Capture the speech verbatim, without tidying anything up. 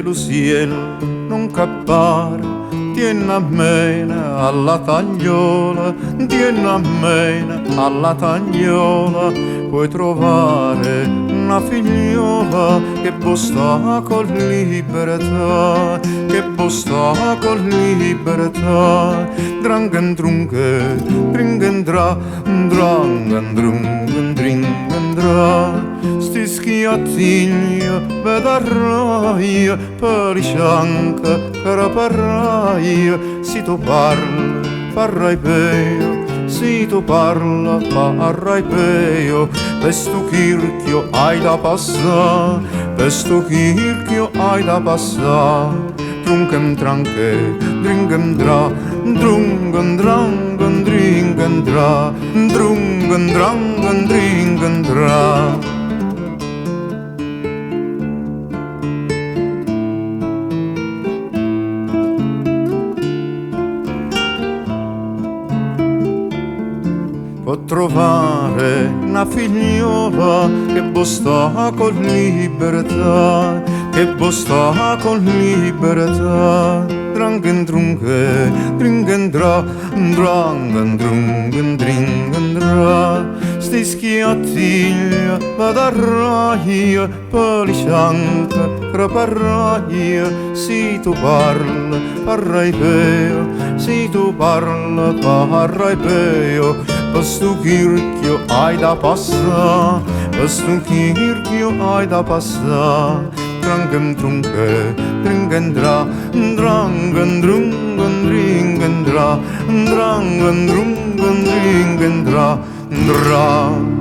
Lo ciel non capar, tien a mena a la talhòla, tien a mena a la talhòla, puoi trovare una figliola che bosta con libertà, che bosta con libertà. Drangan drungan, dringan dra, drangan drungan, dringan dra. Sti schiattigli vedarai, per i scianca craparai, si tu parli parrai peio, si tu parli parrai peio, pe stu chirchio ai da passà, pe stu chirchio ai da passà. Drungan drangan, dringan dra, drungan drangan, dringan dra, drungan drangan, dringan dra. Puoi trovare una figliola che bosta con libertà, che bosta con libertà. Drangan drungan, dringan dra, drangan drungan, dringan dra. Sti schiattigli vedarai, per i scianca craparai, si tu parli parrai peio, si tu parli parrai peio, pe stu chirchio ai da passà, pe stu chirchio ai da passà. Drangan drungan, dringan dra, drangan drungan, dringan dra, drangan drungan, dringan dra, dra.